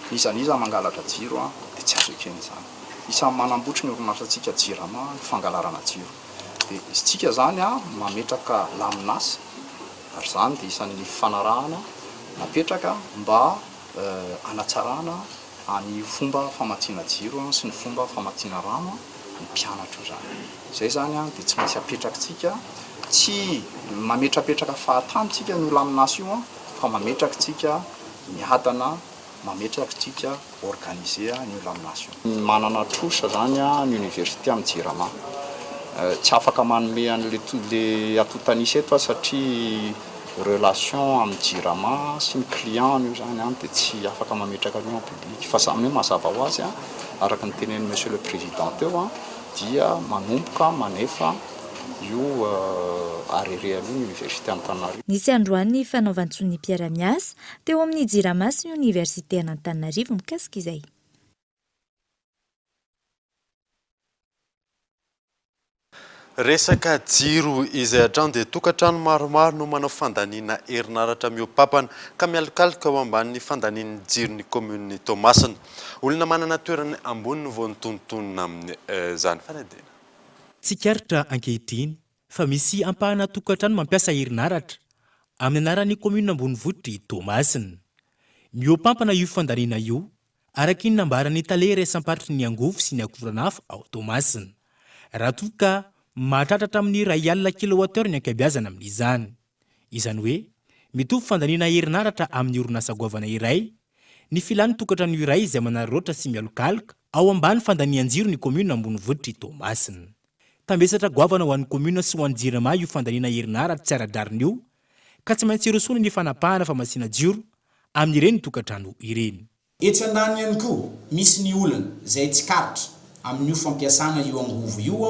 N'iza n'iza mangalatra jiro dia tsy azo ekena izany. Isan'ny manambotry ny orinasantsika Jirama ny fangalarana jiro. Dia isika izany mametraka lamin'asa. Ary izany dia isan'ny fifanarahana napetraka mba hanatsarana an'io fomba famatsiana jiro sy ny fomba famatsiana rano ny mpianatra io izany. Izay izany dia tsy maintsy apetrakitsika, tsy mametrapetraka fahatany tsika an'io lamin'asa io fa mametraka tsika miadana, mametraka tsika organiser an'io lamin'asa io. Manana trosa izany ny université amin'ny jirama. Tsy afaka manome an'le antontan'isa eto aho satria relation amin'ny jirama sy ny client io izany an, dia tsy afaka mametraka an'io en public. Fa izany hoe mazava ho azy an, araka ny tenenin'i Monsieur le Président teo an, dia manomboka manefa io arrears io ny Université Antananarivo. Nisy androany ny fanaovan-tsonia mpiara-miasa teo amin'ny Jirama sy ny Oniversiten'Antananarivo mikasika izay. Resaka jiro izay hatrany dia tokantrano maromaro no manao fandaniana herinaratra mihoa-papana ka mialokaloka eo ambanin'ny fandanian'ny jiron'ny kaominin'i Toamasina. Olona manana toerana ambony no voantonontonona amin'izany fanadihadiana. Tsikaritra ankehitriny fa misy ampahana tokantrano mampiasa herinaratra amin'ny anaran'ny kaominina ambonivohitr'i Toamasina. Mihoa-pampana io fandaniana io Araka ny nambaran'ny tale iraisam-paritry ny angovo sy ny akoranafo ao Toamasina, raha toa ka mahatratra hatramin'ny 1000 kilowattheure ny ankabeazana amin'izany. Izany hoe, mitovy fandaniana herinaratra amin'ny orinasa goavana iray ny filan'ny tokantrano iray izay manararaotra sy mialokaloka ao ambany fandanian-jiro ny kaominina ambonivohitr'i Toamasina. Tambesatra goavana ho an'ny kaominina sy ho an'ny Jirama io fandaniana herinaratra tsy ara-drariny io ka tsy maintsy hirosoana ny fanapahana famatsiana jiro amin'ireny tokantrano ireny. Etsy andaniny ihany koa, misy ny olana izay tsikaritra amin'io fampiasana io angovo io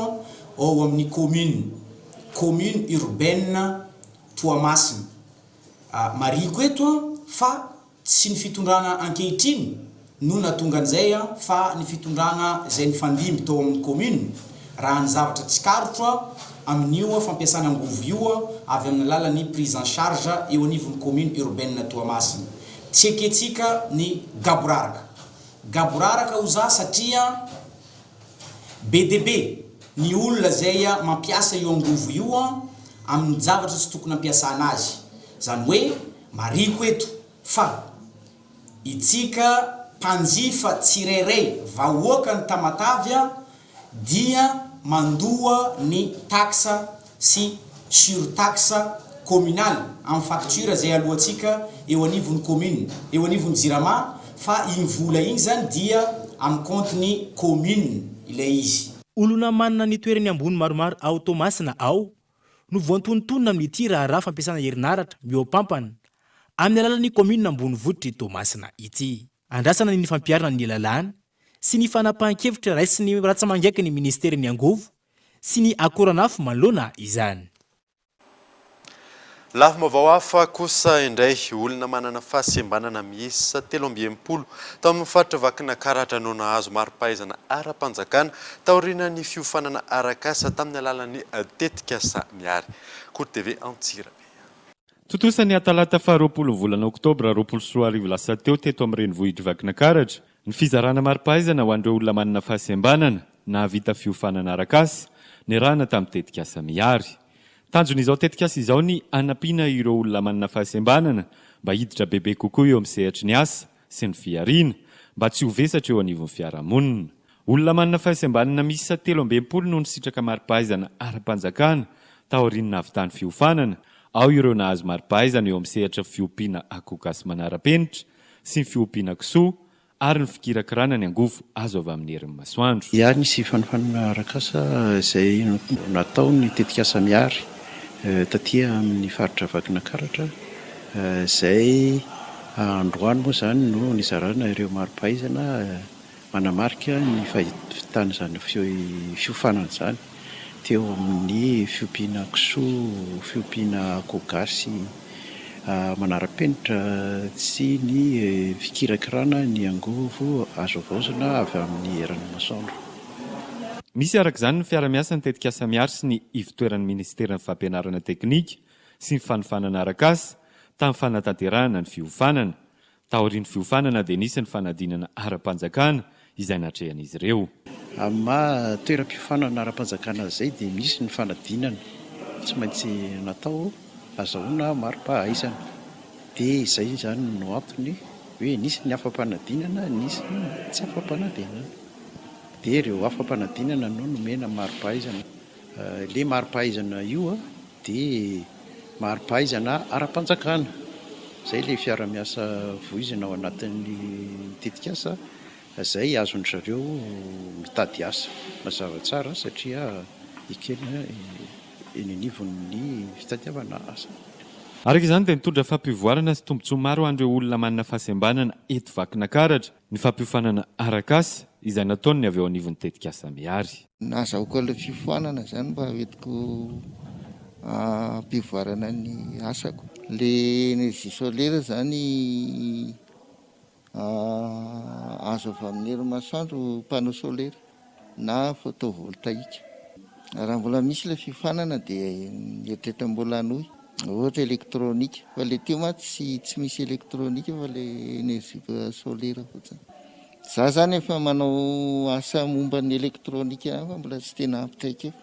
ao amin'ny commune, commune urbaine Toamasina. Marihiko eto fa tsy ny fitondrana ankehitriny no nahatonga an'izay fa ny fitondrana izay nifandimby tao amin'ny commune, raha ny zavatra tsikaritro amin'io fampiasana angovo io avy amin'ny alalan'ny prise en charge eo anivon'ny commune urbaine Toamasina. Tsy ekentsika ny gaboraraka. Gaboraraka ho za satria be dia be ny olona izay mampiasa io angovo io amin'ny zavatra tsy tokony ampiasana azy. Izany hoe marihiko eto fa Itsika mpanjifa tsirairay vahoakan'i Tamatave dia mandoa ny taxe sy surtaxe communale amin'ny facture izay aloantsika eo anivon'ny commune, eo anivon'ny jirama fa iny vola iny izany dia amin'ny compte-n'ny commune ilay izy. Olona manana ny toerany ambony maromaro ao Toamasina ao no voantonontonona amin'ity raharaha fampiasana herinaratra mihoa-pampana amin'ny alalan'ny kaominina ambonivohitr'i Toamasina ity. Andrasana ny fampiharana ny lalàna sy ny fanapahan-kevitra raisin'ny ratsa-mangaiky ny minisiteran'ny angovo sy ny akoranafo manoloana izany. Lafim-baovao hafa kosa indray, olona manana fahasembanana miisa 63 tao amin'ny faritra Vakinakaratra no nahazo mari-pahaizana ara-panjakana taorian'ny fiofanana arak'asa tamin'ny alalan'ny tetikasa Mihary. Court TV Antsirabe. Tontosa ny talata faha 20 ny volana oktobra 2020 lasa teo teto amin'ny renivohitr'i Vakinakaratra ny fizarana mari-pahaizana ho an'ireo olona manana fahasembanana nahavita fiofanana arak'asa niarahana tamin'ny tetikasa Mihary. Tanjon'izao tetikasa izao ny hanampiana ireo olona manana fahasembanana mba hiditra bebe kokoa eo amin'ny sehatry ny asa sy ny fihariana, mba tsy ho vesatra eo anivon'ny fiarahamonina. Olona manana fahasembanana miisa 63 no nisitraka mari-pahaizana ara-panjakana taorian'ny nahavitany fiofanana, ao ireo nahazo mari-pahaizana eo amin'ny sehatra fiompiana akoho gasy manara-penitra sy ny fiompiana kisoa ary ny fikirakirana ny angovo azo avy amin'ny herin'ny masoandro. Ia, nisy fanofanana arak'asa izay natao ny tetikasa Mihary taty amin'ny faritra Vakinankaratra izay androany moa izany no nizarana ireo mari-pahaizana manamarika ny fahitan'izany fiofanana izany teo amin'ny fiompiana kisoa, fiompiana akoho gasy manara-penitra sy ny fikirakirana ny angovo azo havaozina avy amin'ny herin'ny masoandro. Misy araka izany ny fiara-miasan'ny tetikasa Mihary sy ny ivotoeran'ny Ministeran'ny Fampianarana Teknika sy ny Fanofanana Arak'asa tamin'ny fanatanterahana ny fiofanana. Taorian'ny fiofanana dia nisy ny fanadinana ara-panjakana izay natrehan'izy ireo. Amin'ny maha toeram-piofanana ara-panjakana izay dia misy ny fanadinana tsy maintsy natao. azahoana mari-pahaizana. Dia izay izany no antony hoe nisy ny afa-panadinana, nisy ny tsy afa-panadinana. Dia ireo afa-panadinana no nomena mari-pahaizana. Ilay mari-pahaizana io dia mari-pahaizana ara-panjakana. Izay ilay fiara-miasa voizina ao anatin'ny tetikasa izay azon-dry zareo mitady asa. Mazava tsara satria ekena eny anivon'ny fitadiavana asa. Araka izany dia nitondra fampivoarana sy tombontsoa maro ho an'ireo olona manana fahasembanana eto Vakinakaratra ny fampiofanana arak'asa izay nataon'ny avy eo anivon'ny tetikasa Mihary. Nahazahoako an'ilay fiofanana izany mba hoentiko hampivoarana ny asako. Ilay énergie solaire izany azo avy amin'ny herin'ny masoandro, panneau solaire na photovoltaïque. Raha mbola misy ilay fiofanana dia mieritreritra mbola hanohy, ohatra électronique, fa ilay teo mantsy tsy misy électronique fa ilay énergie solaire fotsiny. Za zany efa manao asa momba ny elektronika ihany fa mbola tsy tena ampy traikefa.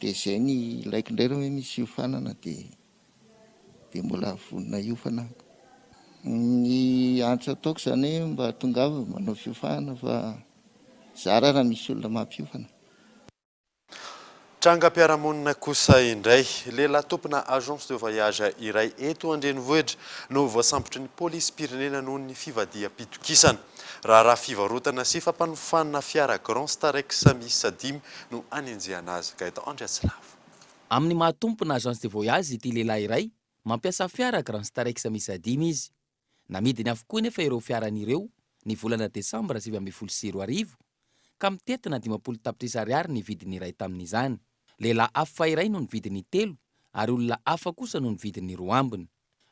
Dia izay ny ilaiko indray raha hoe misy fiofanana dia dia mbola vonona hiofana aho. Ny antso ataoko izany hoe mba tongava manao fiofanana fa zara raha misy olona mampiofana. Trangam-piarahamonina kosa indray, lehilahy tompona agence de voyage iray eto an-drenivohitra no voasambotry ny polisim-pirenena noho ny fivadiham-pitokisana. Raharaha fivarotana sy fampanofana fiara Grand Starex miisa dimy no anenjehana azy. Gaëtan Andriatsilavo. Amin'ny maha tompona agence de voyage ity lehilahy iray mampiasa fiara Grand Starex miisa dimy izy. Namidiny avokoa nefa ireo fiarany ireo ny volana desambra 2019 ka mitentina 50 tapitrisa ariary ny vidin'ny iray tamin'izany. Lehilahy hafa iray no nividy ny telo ary olona hafa kosa no nividy ny roa ambiny.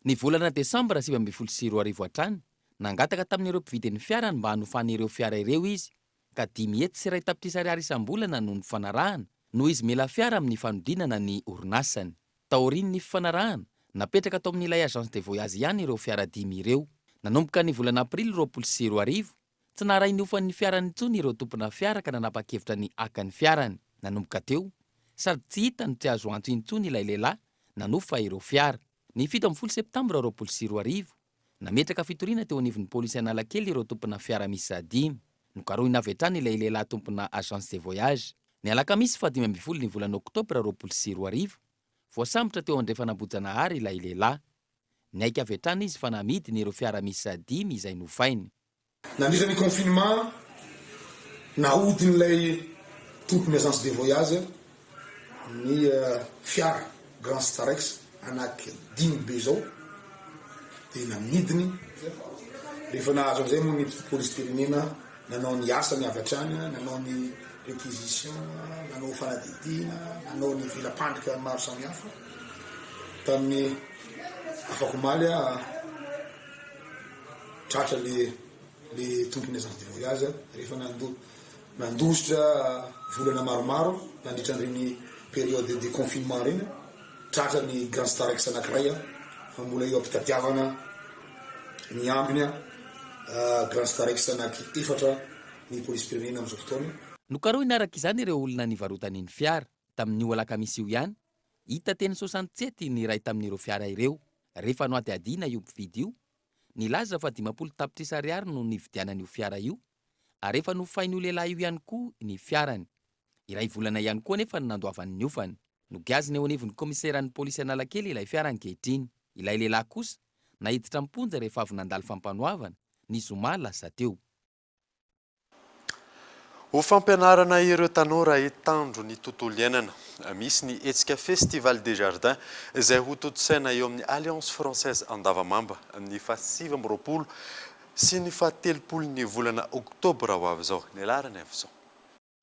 Ny volana desambra 2019 hatrany, nangataka tamin'ireo mpividy ny fiarany mba hanofany ireo fiara ireo izy ka 501 tapitrisa ariary isam-bolana no nifanarahana noho izy mila fiara amin'ny fanodinana ny orinasany. Taorian'ny fifanarahana, napetraka tao amin'ilay agence de voyage ihany ireo fiara dimy ireo. Nanomboka ny volana aprily 2020, tsy naharay ny hofan'ny fiarany intsony ireo tompona fiara ka nanapa-kevitra ny haka ny fiarany. Nanomboka teo, sady tsy hita no tsy azo antso intsony ilay lehilahy nanofa ireo fiara. Ny 17 septambra 2020, nametraka fitoriana teo anivon'ny polisy Analakely ireo tompona fiara miisa dimy. Nokarohina avy hatrany ilay lehilahy tompona agence de voyage. Ny alakamisy faha-15 ny volana oktobra 2020, voasambotra teo Andrefan'Ambohijanahary ilay lehilahy. Niaiky avy hatrany izy fa namidiny ireo fiara miisa dimy izay nofainy. Nandritra ny confinement, nahodin'ilay tompon'ny agence de voyage ny fiara Grand Starex anaky dimy be izao dia namidiny. Rehefa nahazo an'izay moa ny polisim-pirenena nanao ny asany avy hatrany, nanao ny réquisition, nanao fanadihadiana, nanao ny vela-pandrika maro samihafa. Tamin'ny afak'omaly tratra le le tompon'ny agence de voyage rehefa nandoa nandositra volana maromaro nandritra an'ireny période de confinement ireny, tratra ny Grand Starex anakiray fa mbola eo ampitadiavana ny ambiny Grand Starex anaky efatra ny polisim-pirenena amin'izao fotoana. Nokarohina araka izany ireo olona nivarotany ny fiara. Tamin'io alakamisy io ihany, hita teny Sosantsety ny iray tamin'ireo fiara ireo. Rehefa nohadihadiana io mpividy io, nilaza fa 50 tapitrisa ariary no nividianany io fiara io ary efa nofain'io lehilahy io ihany koa ny fiarany. Iray volana ihany koa anefa no nandoavany ny hofany. Nogiazina eo anivon'ny kaomiseran'ny polisy Analakely ilay fiara ankehitriny. Ilay lehilahy kosa, naiditra am-ponja rehefa avy nandalo fampanoavana, ny zoma lasa teo. Ho fampianarana ireo tanora hitandro ny tontolo iainana, misy ny hetsika Festival des Jardins izay hotontosaina eo amin'ny Alliance Française Andavamamba ny faha 29 sy ny faha 30 ny volana oktobra ho avy izao. Ny laharany avy izao.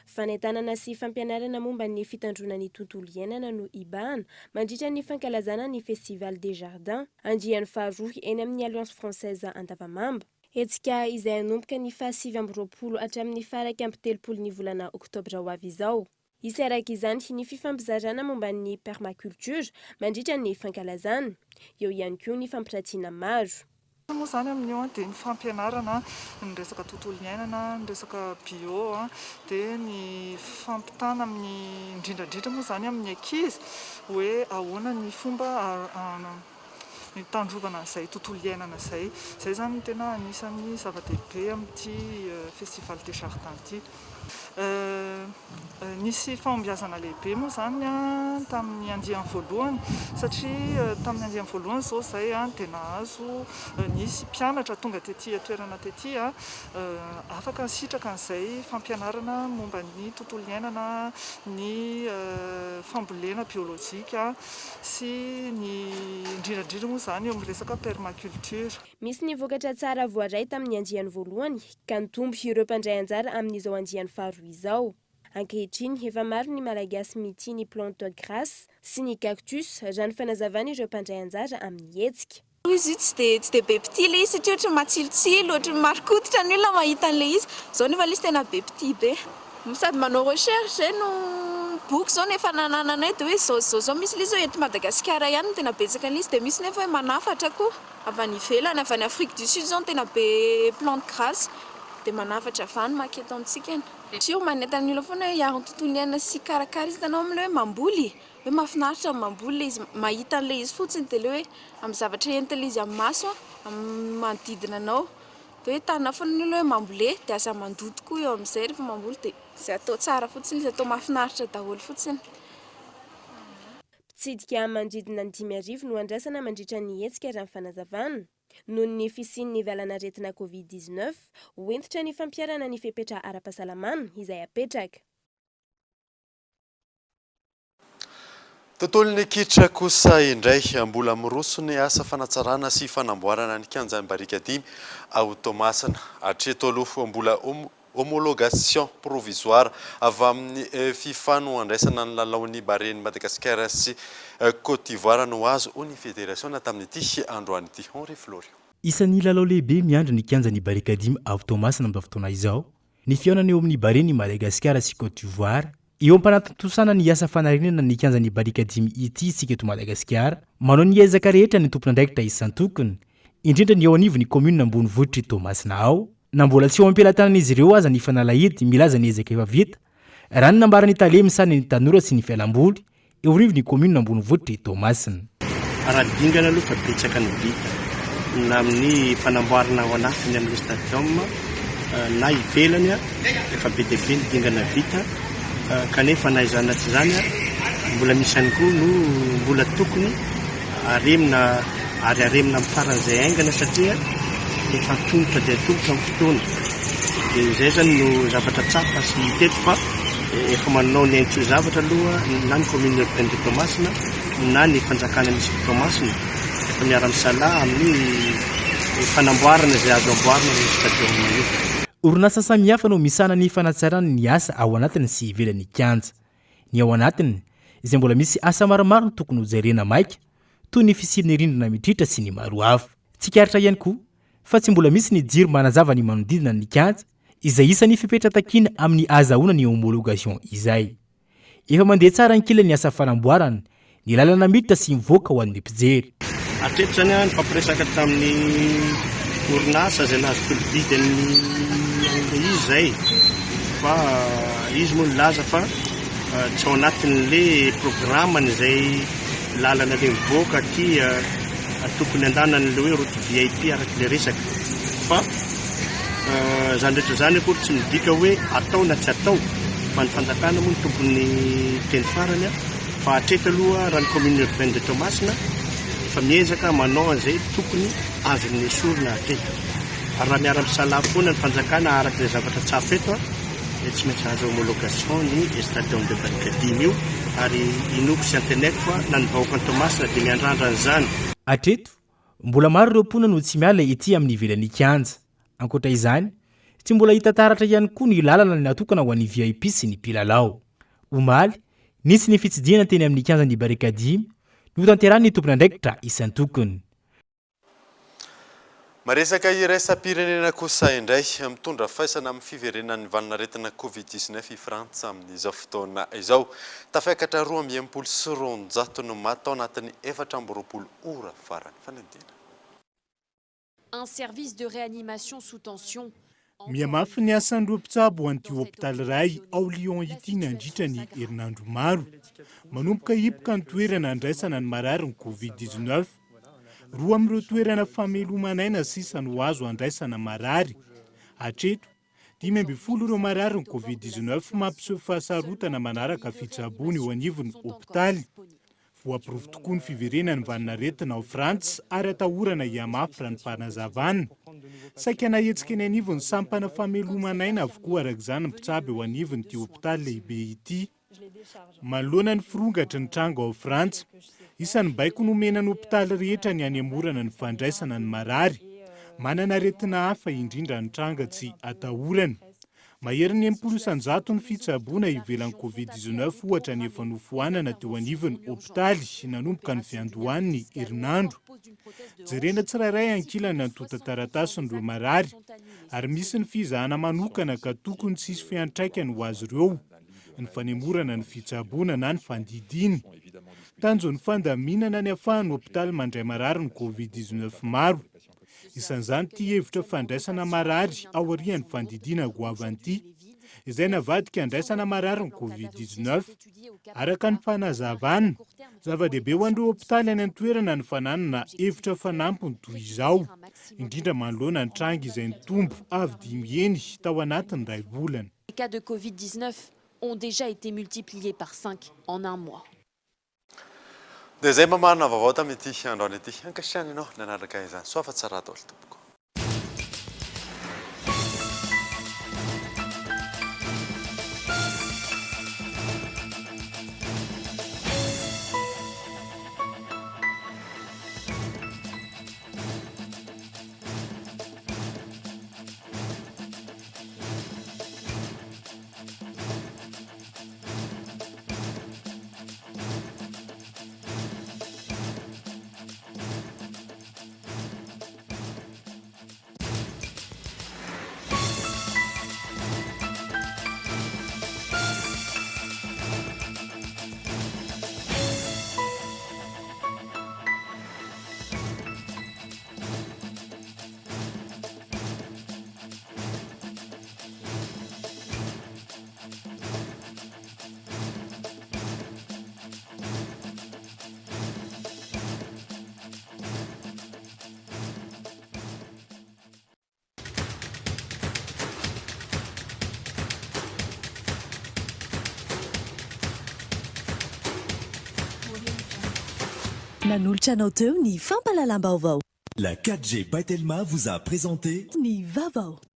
Fanentanana sy fampianarana momba ny fitandroana ny tontolo iainana no hibahana mandritra ny fankalazana ny Festival des Jardins, andiany faharoa eny amin'ny Alliance Française Andavamamba. Hetsika izay hanomboka ny faha 29 hatramin'ny faha-31 ny volana oktobra ho avy izao. Hisy araka izany ny fifampizarana momba ny permaculture mandritra ny fankalazana. Eo ihany koa ny fampiratiana maro. Moa izany amin'io dia ny fampianarana ny resaka tontolo iainana, ny resaka bio, dia ny fampitana amin'ny, indrindra indrindra moa izany amin'ny ankizy hoe ahoana ny fomba hitandrovana an'izay tontolo iainana izay. Izay izany no tena anisan'ny zava-dehibe amin'ity Festival des Jardins ity. Nisy fahombiazana lehibe moa izany tamin'ny andiany voalohany satria tamin'ny andiany voalohany izao izay dia nahazo nisy mpianatra tonga tety an-toerana tety afaka nisitraka an'izay fampianarana momba ny tontolo iainana, ny fambolena biolojika sy ny indrindra indrindra moa izany eo amin'ny resaka permaculture. Misy ny vokatra tsara voaray tamin'ny andiany voalohany ka nitombo ireo mpandray anjara amin'izao andiany faharoa izao. Ankehitriny, efa maro ny Malagasy mitia ny plante grasse sy ny cactus, raha ny fanazavan'ireo mpandray anjara amin'ny hetsika. Izy io tsy dia tsy dia be mpitia ilay izy satria ohatran'ny matsilotsilo, ohatran'ny marin-koditra ny olona mahita an'ilay izy. Izao nefa ilay izy tena be mpitia be. Sady manao recherche zay no boky izao no efa nanananay dia hoe izao sy izao izao misy ilay izy hoe eto Madagasikara ihany no tena betsaka an'ilay izy dia misy nefa hoe manafatra koa. Avy any ivelany, avy any Afrique du Sud zao no tena be plante grasse dia manafatra avy any maka eto amintsika eny. Satria manentana ny olona foana hoe hiaro ny tontolo iainana sy hikarakara izy, hitanao amin'ilay hoe mamboly, hoe mahafinaritra ny mamboly ilay izy, mahita an'ilay izy fotsiny dia ilay hoe amin'ny zavatra entin'ilay izy amin'ny maso, amin'ny manodidina anao, dia hoe entanina foana ny olona hoe mambolea dia aza mandoto koa eo amin'izay rehefa mamboly dia izay atao tsara fotsiny izy, atao mahafinaritra daholo fotsiny. Mpitsidika manodidina ny 5000 no andrasana mandritra ny hetsika raha ny fanazavana. Noho ny fisian'ny valanaretina Covid 19, ho hentitra ny fampiharana ny fepetra ara-pahasalamana izay apetraka. Tontolon'ny kitra kosa indray, mbola miroso ny asa fanatsarana sy fanamboarana ny kianjan'i Barikadimy ao Toamasina. Hatreto aloha mbola Homologation provisoire avy amin'ny fifa no handraisana ny lalaon'ny Barean'i Madagasikara sy Côte d'Ivoire no azo, hoy ny federasiona tamin'ity androany ity. Henri Florio. Isan'ny lalao lehibe miandry ny kianjan'i Barikadimy ao Toamasina amin'izao fotoana izao ny fihaonana eo amin'ny Barean'i Madagasikara sy Côte d'Ivoire. Eo am-panatontosana ny asa fanarenana ny kianjan'i Barikadimy ity isika eto Madagasikara. Manao ny ezaka rehetra ny tompon'andraikitra isan-tokony, indrindra ny eo anivon'ny kaominina ambonivohitr'i Toamasina ao. Na mbola tsy eo am-pelatanan'izy ireo aza ny fanalahidy milaza ny ezaka efa vita, raha ny nambaran'ny tale misahana ny tanora sy ny fialamboly eo anivon'ny kaominina ambonivohitr'i Toamasina. Raha dingana aloha fa betsaka ny vita na amin'ny fanamboarana ao anatiny amin'ilay stadium na ivelany efa be dia be ny dingana vita kanefa na izany na tsy izany mbola misy ihany koa no mbola tokony Haremina ary haremina amin'ny faran'izay haingana satria efa antomotra dia antomotra ny fotoana. Dia izay izany no zavatra tsapa sy hita eto fa efa manao ny haintsoa zavatra aloha na ny commune urbaine de Toamasina na ny fanjakana misy eto Toamasina efa miara-misalahy amin'ny fanamboarana izay azo amboarina amin'io stadium io. Orinasa samihafa no misahana ny fanatsarana ny asa ao anatiny sy ivelan'ny kianja. Ny ao anatiny, izay mbola misy asa maromaro no tokony hojerena maika, toy ny fisian'ny rindrina mitritra sy ny maro hafa. Tsikaritra ihany koa fa tsy mbola misy ny jiro manazava ny manodidina ny kianja, izay isan'ny fepetra takiana amin'ny ahazahoana ny homologation izay. Efa mandeha tsara ankilany ny asa fanamboarana ny lalana miditra sy mivoaka ho an'ny mpijery. Hatreto izany aho nifampiresaka tamin'ny orinasa izay nahazo tolo-bidy an'ilay izy izay fa izy moa nilaza fa tsy ao anatin'ilay programany izay lalana ilay mivoaka aty tokony andanan'ilay hoe route VIP araka ilay resaka fa izany rehetra izany akory tsy midika hoe atao na tsy atao fa ny fanjakana moa no tompon'ny teny farany. Fa hatreto aloha raha ny commune urbaine de Toamasina efa miezaka manao an'izay tokony azony nesorina hatreto. Ary raha miara-misalahy foana ny fanjakana araka izay zavatra tsapa eto dia tsy maintsy hahazo homologation ny stadium de Barikadimy io ary inoako sy antenaiko fa na ny vahoakan'i Toamasina dia miandrandra an'izany. Hatreto, mbola maro ireo mponina no tsy miala ety amin'ny ivelan'ny kianja. Ankoatra izany, tsy mbola hita taratra ihany koa ny lalana natokana ho an'ny VIP sy ny mpilalao. Omaly, nisy ny fitsidihana teny amin'ny kianjan'ny Barikadimy, notanterahin'ny tompon'andraikitra isan-tokony. Maresaka iraisam-pirenena kosa indray, mitondra faisana amin'ny fiverenan'ny valanaretina Covid 19 i Frantsa amin'izao fotoana izao. Tafiakatra 262 no maty tao anatin'ny 24 ora farany. Fanadihadiana. Un service de réanimation sous tension. Mihamafy ny asan'ireo mpitsabo ho an'ity hopitaly iray ao Lyon ity nandritra ny herinandro maro. Manomboka hipoka ny toerana handraisana ny mararin'ny Covid 19. Roa amin'ireo toerana fameloman'aina sisa no azo andraisana marary. Hatreto, 15 ireo mararin'ny Covid 19 mampiseho fahasarotana manaraka fitsaboana eo anivon'ny hopitaly. Voaporofo tokoa ny fiverenan'ny vanin'aretina ao Frantsa ary atahorana hihamafy raha ny fanazavana. Saika nahetsika eny anivon'ny sampana fameloman'aina avokoa araka izany ny mpitsabo eo anivon'ity hopitaly lehibe ity. Manoloana ny firongatry ny tranga ao Frantsa, isan'ny baiko nomena ny hopitaly rehetra ny hanemorana ny fandraisana ny marary manana aretina hafa indrindra ny tranga tsy atahorana. Maherin'ny 60 isan-jato ny fitsaboana ivelan'ny Covid 19 ohatra ny efa nofoanana teo anivon'ny hopitaly nanomboka ny fiandohan'ny herinandro. Jerena tsirairay ankilany ny antontan-taratasin'ireo marary ary misy ny fizahana manokana ka tokony tsy hisy fiantraikany ho azy ireo ny fanemorana ny fitsaboana na ny fandidiana. Tanjon'ny fandaminana ny ahafahan'ny hopitaly mandray marary ny Covid 19 maro. Isan'izany ity hevitra fandraisana marary aorian'ny fandidiana goavana ity, izay navadika handraisana marary ny Covid 19. Araka ny fanazavana, zava-dehibe ho an'ireo hopitaly any an-toerana ny fananana hevitra fanampiny toy izao, indrindra manoloana ny tranga izay nitombo avo dimy heny tao anatin'ny iray volana. Les cas de Covid 19 ont déjà été multipliés par cinq en un mois. Dia izay mba marina vaovao tamin'ity androany ity. Ankasitrahana ianao nanaraka izany. Soa fa tsara daholo tompoko. Nanolotra anao teo ny fampahalalam-baovao. La 4G by Telma vous a présenté Ny vaovao.